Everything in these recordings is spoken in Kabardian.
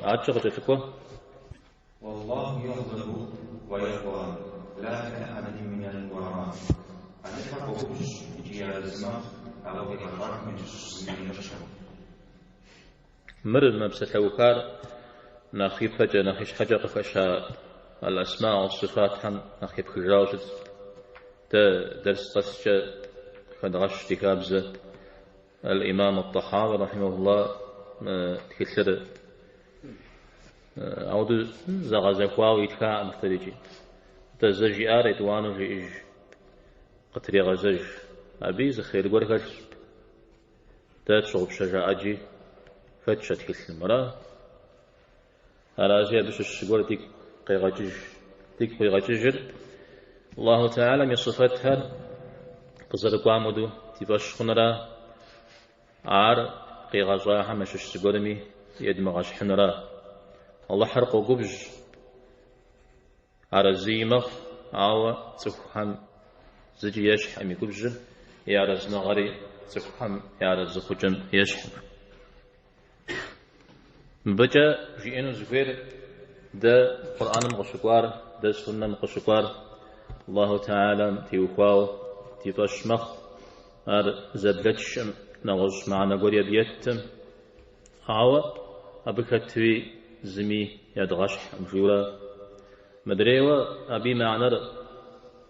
Адэкӏэ къыкӏэлъыкӏуэ. Уэллаху егъдэбу уэ ерда, ла кэӏэхьэдин минэл уэра. Алыхьыр къогубжь икӏи арэзы мэхъу, ауэ къигъэщӏахэм ящыщ зыми ещхькъым. Мыр мы псалъэухар нэхъ ипэкӏэ, нэхъ ищхьэкӏэ къыхэща аль-асма уас-сифатхэм нэхъ епхыжауэ щытщ. Дэ дэрс къэскӏэ къыхэдгъэщ ди хабзэ аль-имам ат-Тахауи рахьимахуллах мы тхылъыр ауэдэу зэгъэзэхуауэ итхакъым жытӏэр икӏи. Дэ зэ жиӏар етӏуанэу жеӏэж, къытрегъэзэж. Абыи зы хъер гуэр хэлъщ. Дэ тщыгъупщэжа ӏэджи хэтщ а тхылъым, ара? Аращи, абы щыщ зыгуэр дигу къегъэкӏыж. Дигу къигъэкӏыжыр Аллаху Теалэм и сыфэтхэр къызэрыкӏуам хуэдэу ди фӏэщ хъунра, ар къигъэщӏахэм ящыщ зыгуэрми едмыгъэщхьынра. Алыхьыр къогубжь, арэзыи мэхъу, ауэ цӏыхухэм зыкӏи ещхькъым и губжьыр, и арэзыныгъэри цӏыхухэм я арэзы хъукӏэм ещхькъым. Мыбыкӏэ жиӏэну зыхуейр дэ Къурӏэным къыщыкӏуар, дэ суннэм къыщыкӏуар Аллаху Теалэм теухуауэ ди фӏэщ мэхъу, ар зэблэтшкъым, нэгъуэщӏ мыхьэнэ гуэри абы еттым, ауэ абы хэтуи зыми едгъэщхькъым, жиӏэурэ. Мыдрейуэ абы и мыхьэнэр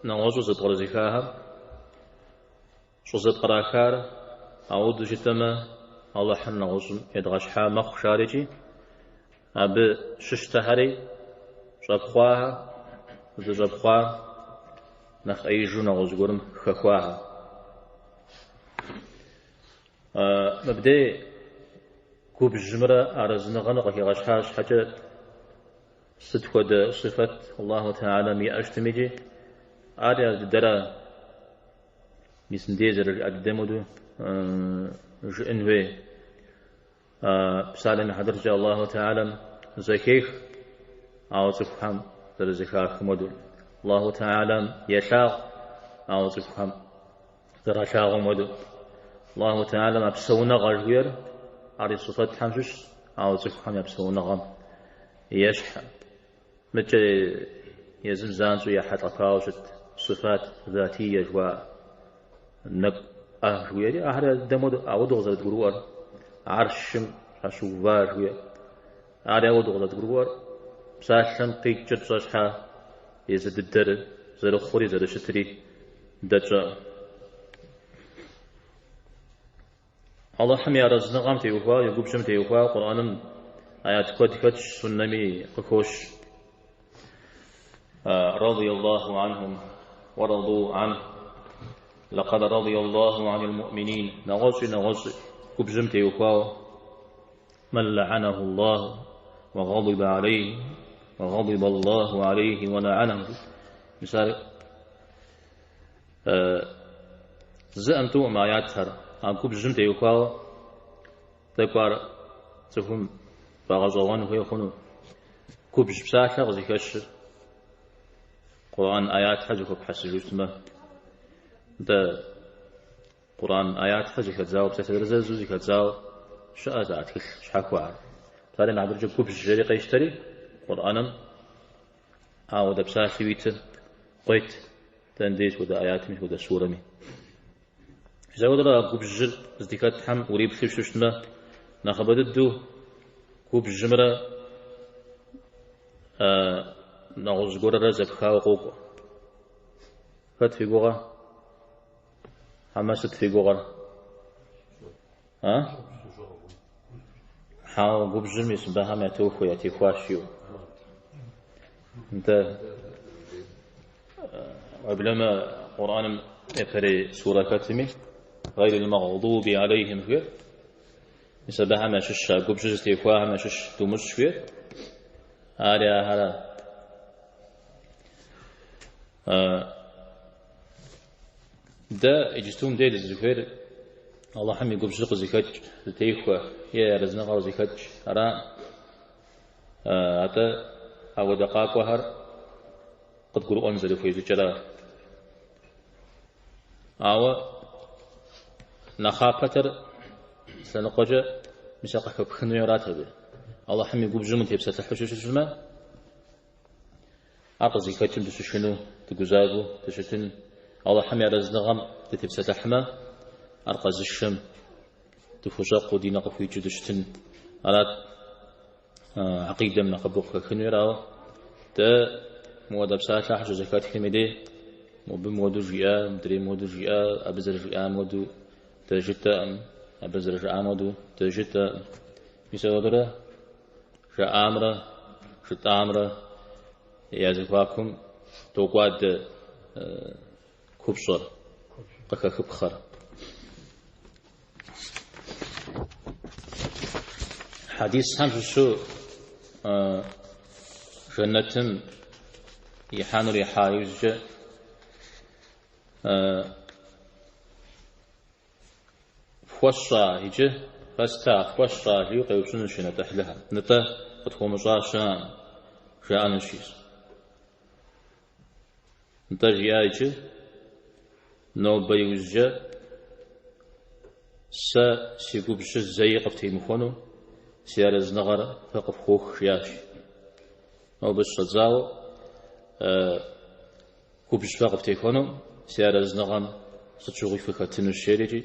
нэгъуэщӏу зэпкърызыхахэр Щӏызэпкърахар ауэдэу жытӏэмэ, Алыхьыр нэгъуэщӏым едгъэщхьа мэхъу жарикӏи, абы щыщтэхэри щӏэпхъуахэр, зыщӏэпхъуар нэхъ ӏеижу нэгъуэщӏ гуэрым хэхуахэр. Мыбдей губжьымрэ арэзыныгъэмрэ къыхигъэщхьа щхьэкӏэ сыт хуэдэ сыфэт Аллаху Теалэм иӏэ щытмикӏи, ар ардыдэра? Мис мыбдей зэрыжиӏа дыдэм хуэдэу жыӏэн хуей. Псалъэм и хьэтыркӏэ Аллаху Теалэм зэхех, ауэ цӏыхухэм зэрызэхахым хуэдэу. Аллаху Теалэм елъагъу, ауэ цӏыхухэм зэралъагъум хуэдэу. Аллаху Теалэм а псэуныгъэ жыхуиӏэр ар и сыфэтхэм щыщщ, ауэ цӏыхухэм я псэуныгъэм ещхькъым. Мыкӏэ езым занщӏэу ехьэлӏэпауэ щыт сыфат затие жыхуаӏэ нэкӏу ӏэ жыхуиӏэри, ахэр ардыдэм хуэдэу, ауэдэу къызэрыдгурыӏуэр, гьэршым щхьэщыува жыхуиӏэр. Ар ауэдэу къызэрыдгурыӏуэр, псалъэм къикӏыр тщӏэ щхьа езы дыдэр зэрыхъури зэрыщытри дэ тщӏэкъым. Алыхьым и арэзыныгъэм теухуауэ, и губжьым теухуауэ Къурӏэным аят куэд хэтщ, суннэми къыхощ. Радий Аллаху анхум, уэ раду анху, лакъад радий Аллаху анил муӏминин. Нэгъуэщӏи, нэгъуэщӏи губжьым теухуауэ, мэн лэӏэнэху Аллаху, уэ гъэдибэ алейхи, уэ гъэдибэ Аллаху алейхи уэ лэӏэнэху. Мис ар Зыӏым тӏуӏым аятхэр, а губжьым теухуауэ тӏэкӏу ар цӏыхум фӏэгъэщӏэгъуэн хуей хъуну. Губжь псалъэ къызыхэщыр Къурӏэн аятхэр зэхуэпхьэсыжу щытмэ, дэ Къурӏэн аятхэр зэхэдзауэ, псалъэ зырызу зэхэдзауэ щыӏэщ а тхылъ щхьэхуэхэр. Псалъэм и хьэтыркӏэ губжь жери къещтэри, Къурӏэным ауэдэ псалъэу итыр къует. Дэнэ дей сыт хуэдэ аятми, сыт хуэдэ сурэми. Мис ауэдэрэ а губжьыр здыхэтхэм уриплъу щытмэ, нэхъыбэ дыдэу губжьымрэ нэгъуэщӏ зыгуэррэ зэпхауэ къокӏуэ. Хэт фи гугъэр? Хьэмэ сыт фи гугъэр? А? Хьэуэ, губжьыр мис мыбыхэм ятохуэ, ятехуащ жиӏэу. Нтӏэ, уеблэмэ Къурӏэным япэрей сурэ хэтми, гъейрил мэгъдуби алейхим жиӏэр, мис абыхэм ящыщ, а губжьыр зытехуахэм ящыщ думыщӏ жиӏэр, ари ахэра. Дэ иджысту мыбдей дызыхуейр Алыхьым и губжьыр къызыхэкӏ, зытехуэ е арэзыныгъэр къызыхэкӏ ара. Атӏэ ауэдэ къакӏуэхэр къыдгурыӏуэн зэрыхуей щӏыкӏэра. Ауэ нэхъапэтэр лъэныкъуэкӏэ мис а къыхэпхыну арат абы. Алыхьым и губжьым утепсэлъыхьу щыщытмэ, ар къызыхэкӏым дыщышынэу, дыгузавэу дыщытын, Алыхьым и арэзыныгъэм дытепсэлъыхьмэ, ар къэзышэм дыхущӏэкъуу, ди нэ къыхуикӏыу дыщытын. Арат гьэкъидэм нэхъыбэу къыхэхын хуейр, ауэ дэ мыуэдэ псалъэхэр щызэхэтхым и дей, мобы мыуэду жиӏа, мыдрейм мыуэду жиӏа, абы зэрыжиӏам хуэдэу дэ жытӏэкъым, абы зэрыжаӏам хуэдэу дэ жытӏэкъым. Мис ауэдурэ жаӏамрэ жытӏамрэ я зэхуакум докӏуадэ купщӏэр, къыхэхыпхъэр. Хьэдисхэм щыщу жэнэтым ихьэнур ихьа иужькӏэ Фхуэсщӏа иджы, фэста, фхуэсщӏа жиӏэу къеупщӏынущ жэнэт ӏыхьлыхэр. Нтӏэ, къытхуомыщӏа щыӏэкъым, жаӏэнущ. Нтӏэ, жиӏа иджы, нобэ иужькӏэ сэ си губжьыр зэи къыфтемыхуэну, си арэзыныгъэр фэ къыфхуох, жиӏащ. Нобэ щыщӏэдзауэ Губжь фэ къыфтехуэну, си арэзыныгъэм сыт щыгъуи фыхэтынущ, жери икӏи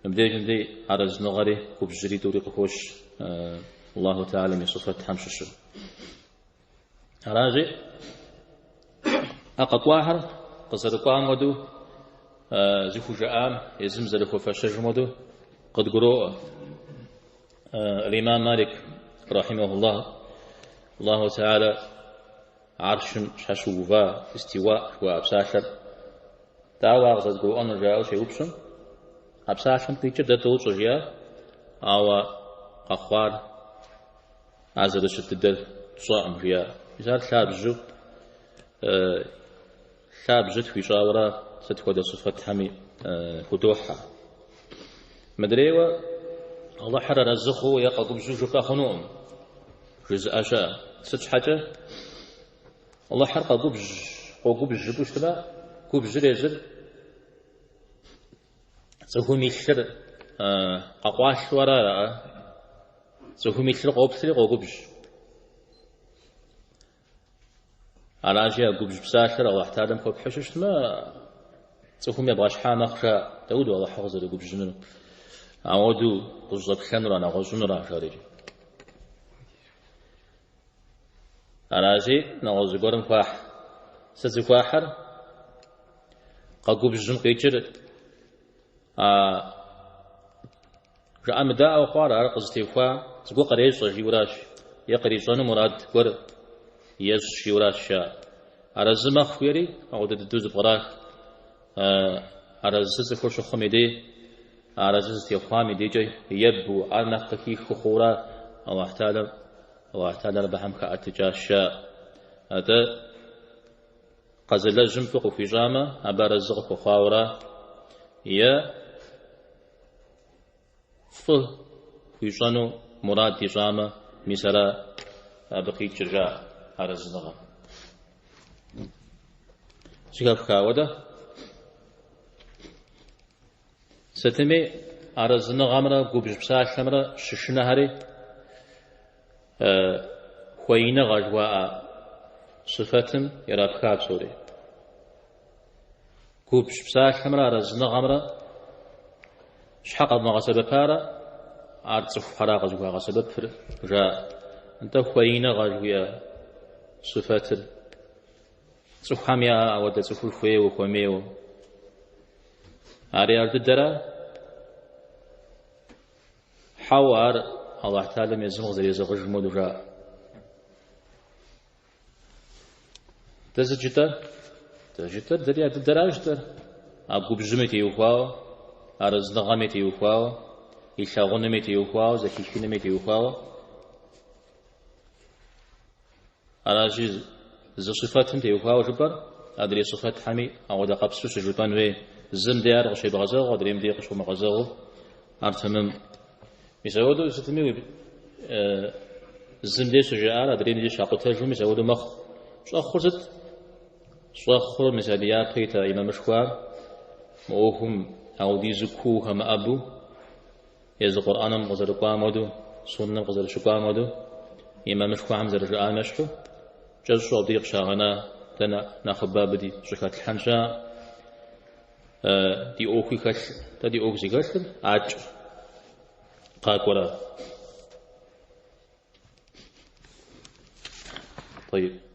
мыбдежым дей арэзыныгъэри губжьри тӏури къыхощ Аллаху Тэхьэлам и сыфэтхэм щыщу. Аращи, а къэкӏуахэр къызэрыкӏуам хуэдэу зыхужаӏам езым зэрыхуэфэщэжым хуэдэу къыдгуроӏуэ. Аль-Имам Малик, рахьимахуллах, Аллаху Тэхьэла Гьэршым щхьэщыува истиуаӏ жыхуаӏэ псалъэр дауэ ар къызэрыдгурыӏуэнур жаӏэу щеупщӏым, а псалъэм къикӏыр дэ дощӏэ жиӏа, ауэ къэхъуар ар зэрыщыт дыдэр тщӏэкъым жиӏа. Мис ар лъабжьэу лъабжьэ тхуищӏауэра сыт хуэдэ сыфэтхэми худохьэ. Мыдрейуэ Алыхьыр арэзы хъууэ е къэгубжьу жыпӏэ хъунукъым. Жызыӏэ щыӏэ. Сыт щхьэкӏэ? Алыхьыр къэгубжь, къогубжь жыпӏэу щытмэ, губжьыр езыр цӏыхум и лъыр къэкъуалъэу ара, аӏэ? Цӏыхум и лъыр къоплъри къогубжь. Аращи, а губжь псалъэр Алыхь Тэхьэлам хуэпхьу щытмэ, цӏыхум ебгъэщхьа мэхъу жаӏэ. Дауэдэу Алыхьыр къызэрыгубжьынур? Ауэдэу къыщӏэплъэнура, нэгъуэщӏынура, жари. Аращи, нэгъуэщӏ зыгуэрым хуахь. Сыт зыхуахьыр? Къэгубжьым къикӏыр а жыӏэмыдаӏуэ хъуар, ар къызытехуа зыгуэр кърещӏэ жиӏэуращ, е кърищӏэну мурад гуэр ещӏ жиӏэуращ жаӏэ. Арэзы мэхъу жиӏэри, ауэдэ дыдэу зэпкърах. Арэзы цӏыхур щыхъум и дей, арэзы зытехъуам и дейкӏэ ебу, ар нэхъ къыхихыу хъуурэ Алыхь Тэхьэлэр, Алыхь Тэхьэлэр абыхэм хэӏэтыкӏащ жаӏэ. Атӏэ къэзылэжьым фӏы къыхуищӏамэ, абы арэзы къыхуэхъуауэра е фӏы хуищӏэну мурад ищӏамэ, мис ара абы къикӏыр жаӏэ арэзыныгъэм. Зэхэфха ауэдэ? Сытми, арэзыныгъэмрэ губжь псалъэмрэ щышынэхэри хуеиныгъэ жыхуаӏэ сыфэтым ирапха псори. Губжь псалъэмрэ арэзыныгъэмрэ щхьэ къэвмыгъэсэбэпарэ, ар цӏыхухьэра къызыхуагъэсэбэпыр, жаӏэ. Нтӏэ хуеиныгъэ жыхуиӏэ сыфэтыр цӏыхухэм яӏэ ауэдэ цӏыхур хуейуэ, хуэмейуэ. Ари ар дыдэра? Хьэуэ, ар Алыхь Тэхьэлам езым къызэрезэгъыжым хуэдэу жаӏэ. Дэ сыт жытӏэр? Дэ жытӏэр дэри а дыдэра жытӏэр. А губжьыми теухуауэ, арэзыныгъэми теухуауэ, илъагъуными теухуауэ, зэхихыными теухуауэ. Аращи, зы сыфэтым теухуауэ жыпӏэр, адрей сыфэтхэми ауэдэ къабзэу щыжыпӏэн хуей. Зым дей ар къыщебгъэзэгъу, адрейм дей къыщомыгъэзэгъыу ар тэмэм. Мис ауэдэу сытми зым дей щыжаӏар адрейм дей щакъутэжу мис ауэдэу мэхъу. Щӏэхъур сыт? Щӏэхъур мис абы япэ ита имамышхуэр мы ӏуэхум ауэдизу куу хэмыӏэбу, езы Къурӏэным къызэрыкӏуам хуэдэу, суннэм къызэрыщыкӏуам хуэдэу. имамышхуэхэм зэрыжаӏам ещхьу, кӏэщӏу абдей къыщагъэна, дэ нэхъыбэ абы ди щӏыхэтлъхьэн щыӏэкъым. Ди ӏуэхуи хэлъ, дэ ди ӏуэху зыхэлъыр акӏэ къакӏуэра. طيب.